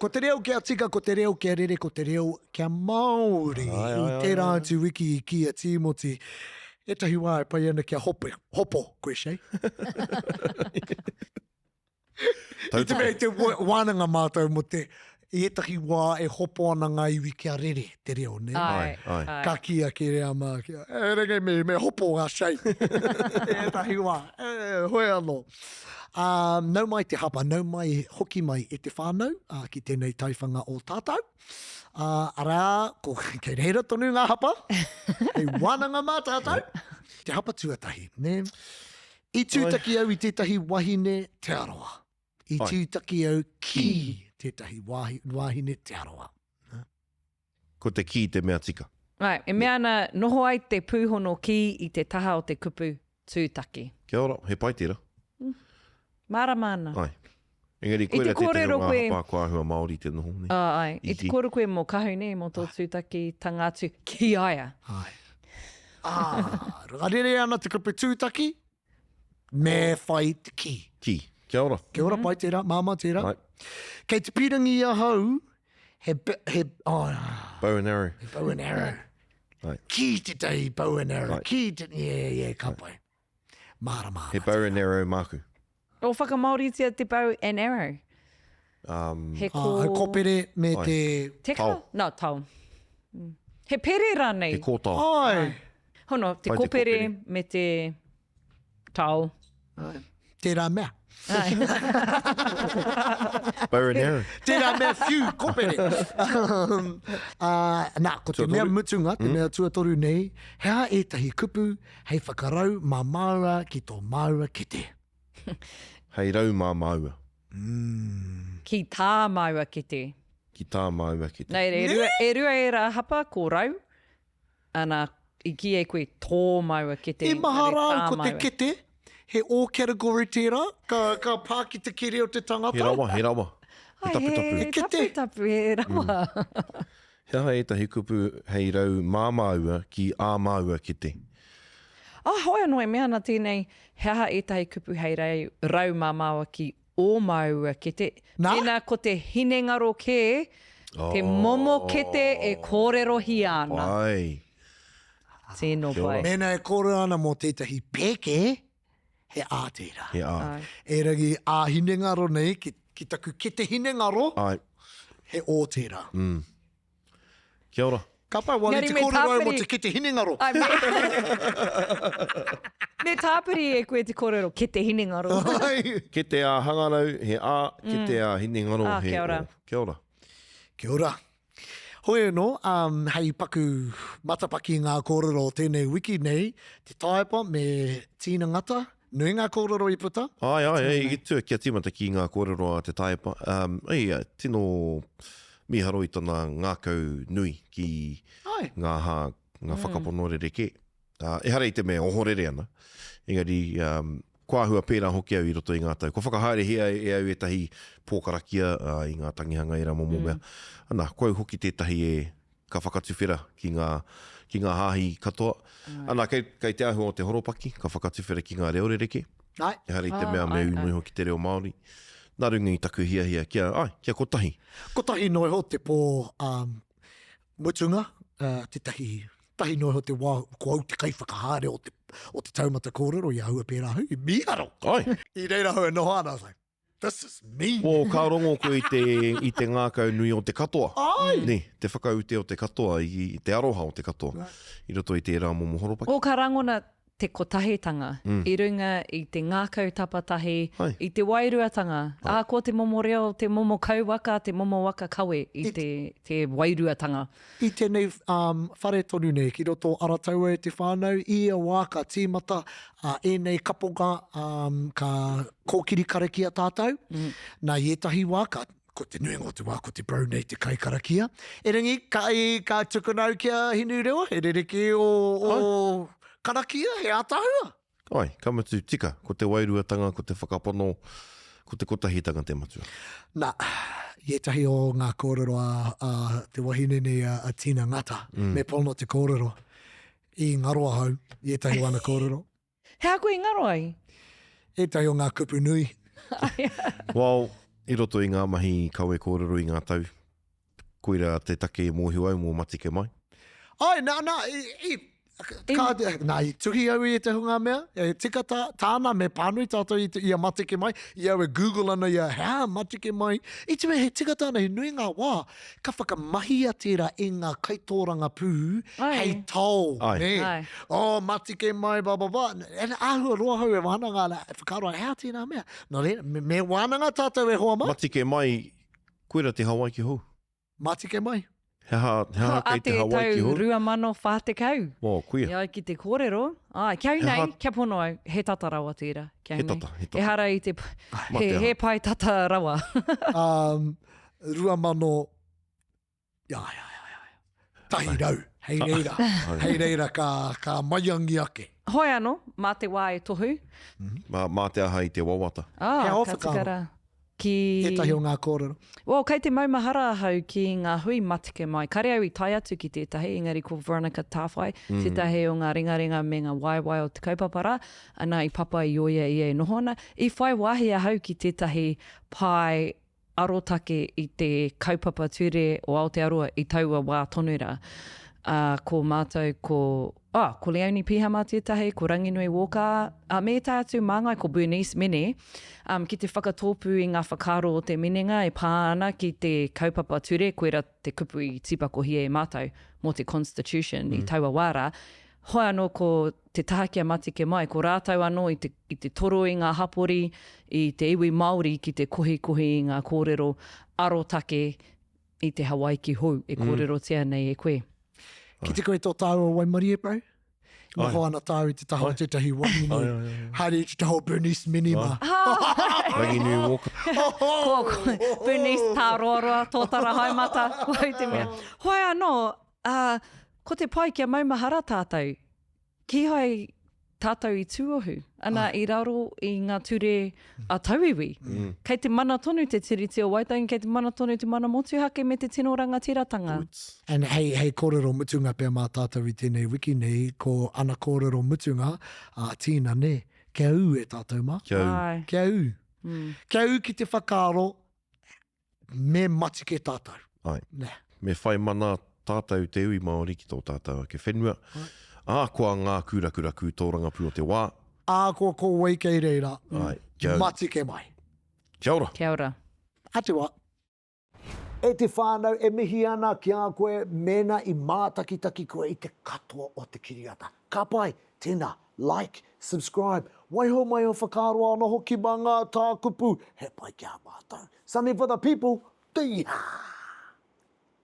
Ko te reo kia tika, ko te reo kia rere, ko te reo kia Māori. I tērā atu wiki i kī a Tīmoti, ētahi wā e pai ana kia hope, hopo koe, Shay. I te mea i te wānanga mātou mō te, i ētahi wā e hopo ana ngā iwi kia rere te reo, nē? Ai, ai. Ka kī a Kereama, e renge me, me hopo a Shay. I ētahi wā, e, hoi anō. Ā, nau mai te hapa, nau mai, hoki mai e te whānau, ā, ki tēnei taiwhanga o tātou. Ā, arā, ko, kei reira tonu ngā hapa, hei wānanga mā tātou. Te hapa tuatahi, nē? I tūtaki au i tētahi wahine Te Arawa. I tūtaki au ki tētahi wahine Te Arawa. Ko te ki te mea tika. Āe, e mea ana, noho ai te pūhono ki i te taha o te kupu tūtaki. Kia ora, he pai tērā. Mārama ana. Āe. Engari koira tētahi o ngā hapa kua āhua Māori te noho, nē? Āe, i te kōrero koe mō Kahu, nē, mō tō tūtakitanga atu ki a ia. Āe. Ā, rere ana te kupu tūtaki, me whai te kī. Kī. Kia ora. Kia ora, pai tērā, māmā tērā. Āe. Kei te pīrangi ahau, he, he, oh. Bow and arrow. He bow and arrow. Āe. Kī tētahi bow and arrow. Āe. Kī te, yeah, yeah, ka pai. Mārama ana. He bow and arrow māku. O whakamāoritia te bow and arrow. Um, he ko... Ah, he kopere me Ai. te... Teka? Tao. No, tao. He pere rānei? He kōtao. Ai. Hono, te Pai te kopere kopere. me te tao. Ai. Tērā mea. Ai. Bow and arrow. Tērā mea whiu, kopere. um, uh, nā, ko te mea Tuatoru. mutunga, te mea tuatoru nei, he aha ētahi kupu hei whakarau mā māua ki tō māua kete? Hei rau mā māua. Ki tā māua kete. Ki tā māua kete. Nei, e rua, e rua ērā hapa, ko rau, ana, i kī e koe tō māua kete. I maha engari rā tā ko te māua. kete, he ō category tērā, ka, ka pā ki te kere o te tangata. He rawa, he rawa. He Ai, taputapu. He kete. taputapu, he rawa. He aha ētahi kupu hei rau mā māua ki ā māua kete? Ah, hoi anō e mea ana tēnei, he aha ētahi kupu hei rau, rau mā māua ki ō māua kete? Nā? Tēnā ko te hinengaro kē, te momo kete e kōrerohia ana. Pai. Tino pai. Mēnā e kōrero ana mō tētahi pēke, he ā tērā. He ā. Āe. Erangi ā-hinengaro nei, ki, ki taku kete hinengaro, Āe. he ō tērā. Mm. Kia ora. Ka pai, Wally, Engari te me kōrero au mō tāpiri- te kete hinengaro. Ai, me... me tāpiri e koe te kōrero kete hinengaro. Ai. Kete ā-hangarau, he ā, kete ā-hinengaro, Ā, he kia ora. ō. Kia ora. Kia ora. Hoi anō, um, hei paku matapaki ngā kōrero o tēnei wiki nei, te taepa me Tina Ngata, nui ngā kōrero i puta. Ai, ai, ai, i tua kia tīmata ki ngā kōrero a te taepa. Um, ai, tino mīharo i tana ngākau nui ki Ai. ngā hā, ngā whakapono rerekē. Uh, ehara i te mea ohorere ana, engari um, kua āhua pērā hoki au i roto i ngā tau. Kua whakahaerehia e au ētahi pō karakia uh, i ngā tangihanga ērā momo mea. Mm. Ana, ko au hoki tētahi e ka whakatuwhera ki ngā, ki ngā hāhi katoa. Mm. Ana, kei, kei te āhua o te horopaki, ka whakatuwhera ki ngā reo rerekē. Ai. Ehara i te mea me ū noa iho ki te reo Māori. Nā runga i taku hiahia kia, ai, kia kotahi. Kotahi noa iho te pō um, mutunga, uh, tētahi tahi noa iho te wā ko au te kaiwhakahaere o te, o te taumata kōrero i ahau e pērā ahau, i mīharo. Ai. I reira ahau e noho ana, I was like, this is me. Well, ka rongo koe i te, i te ngākau nui o te katoa. Ai. Nē, te whakaute o te katoa, i, i te aroha o te katoa. Right. I roto i tērā momo horopaki. O ka rangona te kotahitanga i runga i te ngākau tapatahi, Ai. i te wairuatanga. Ahakoa te momo reo, te momo kauwaka, te momo waka kawe i te, te wairuatanga. I tēnei um, whare tonu nei, ki roto o Arataua e te whānau, i ia wā ka tīmata uh, ēnei kaponga um, ka kōkiri karakia tātou. Mm. Nā, i ētahi wā ka ko te nuinga o te wā ko te bro nei te kaikarakia. Erangi, ka, i, ka tukuna au ki a Hinurewa, he rerekē o, o karakia, he ātaahua. Ai, ka mutu tika, ko te wairuatanga, ko te whakapono, ko te kotahitanga te matua. Nā, i ētahi o ngā kōrero a, a te wahine nei a, a Tina Ngata, mm. me pono te kōrero, i ngaro ahau i ētahi o ana kōrero. He aha koe i ngaro ai? Ētahi o ngā kupu nui. Well, I roto i ngā mahi kawe kōrero i ngā tau, koira te take i mōhio au mō Matike Mai. Ai, nā, nā, i, i, ka, nā, i tuhi au i ētahi o ngā mea, e tika tā, tāna me pānui tātou i, i a Matike Mai, i au e Google ana i a he aha Matike Mai, i te mea he tika tāna, he nui ngā wā, ka whakamahia tērā e ngā kaitōrangapū hei tao, Ai. nē? Ai. Oh, Matike Mai, blah, blah, blah. And āhua roa hau e wānanga ana, e whakaaro ana, he aha tēnā mea? Nō reira, me, me wānanga tātou e hoa mā. Matike Mai, Koira te Hawaiki hou. Matike mai. He aha, he aha kei te Hawaiki hou? A te tau 2040. Oh, koia. E ai ki te kōrero, āe, kia au nei, kia pono au, he tata rawa tērā, kia au nei. He tata, he tata. Ehara i te, he, he pae tata rawa. Um, 2000, Ai, ai, ai, ai. 100, hei reira, hei reira ka, ka maiangi ake. Hoi anō, mā te wā e tohu. Mā, mā te aha i te wawata. Ah, He ao ka tika whakaaro. rā. Ki... Ētahi o ngā kōrero. Well, kei te maumahara ahau ki ngā hui matike mai. Kare au i tae atu ki tētahi, engari ko Veronica Tāwhai, tētahi o ngā ringaringa me ngā waewae o te kaupapa rā, ana i Papa i oia ia e noho ana. I whai wāhi ahau ki tētahi pae arotake i te kaupapa ture o Aotearoa i taua wā tonu rā. Ā, ko mātou ko, oh, ko Leonie Pihama tētahi, ko Ranginui Walker, ā, me ētahi atu māngai, ko Bernice Mene, um, ki te whakatōpū i ngā whakaaro o te minenga e pā ana ki te kaupapa ture, koira te kupu i tīpakohia e mātou mō te Constitution i taua wā rā. Hoi anō ko te taha ki a Matike Mai, ko rātou anō i te, i te toro i ngā hapori, i te iwi Māori ki te kohikohi i ngā kōrero arotake i te Hawaiki hou e kōrerotia nei e koe. Kite koe tō tāua waimarie, bro? Noho ana tāu i te taha o tētahi wahine, haere i te taha o Bernice Minima. Ranginui Walker. Ko, ko Bernice Tāroaroa, Tōtara Haemata, wai te mea. Hoi anō, Ā, ko te pai kia maumahara tātou, kīhai tātou i tuohu, ana i raro i ngā ture a tauiwi. Kei te mana tonu te Tiriti o Waitangi, kei te mana tonu te mana motuhake me te tino rangatiratanga. And hei, hei kōrero mutunga pea mā tātou i tēnei wiki nei, ko ana kōrero mutunga, ā, tīna nē, kia ū e tātou mā. Kia ū. Āe. Kia ū. Kia ū ki te whakaaro, Me matike tātou. Āe. Nē. Me whai mana tātou te iwi Māori ki tō tātou ake whenua. Āe. Ahakoa ngā kūrakuraku tōrangapū o te wā. Ahakoa ko wai kei reira. Āe. Kia. Matike mai. Kia ora. Kia ora. Atu wā. E te whānau, e mihi ana ki a koe mēnā i mātakitaki koe i te katoa o te kiriata. Ka pai, tēnā, like, subscribe, waiho mai ō whakaaro anō hoki mā ngā tākupu, he pai ki a mātou. Something for the people, Tīhā!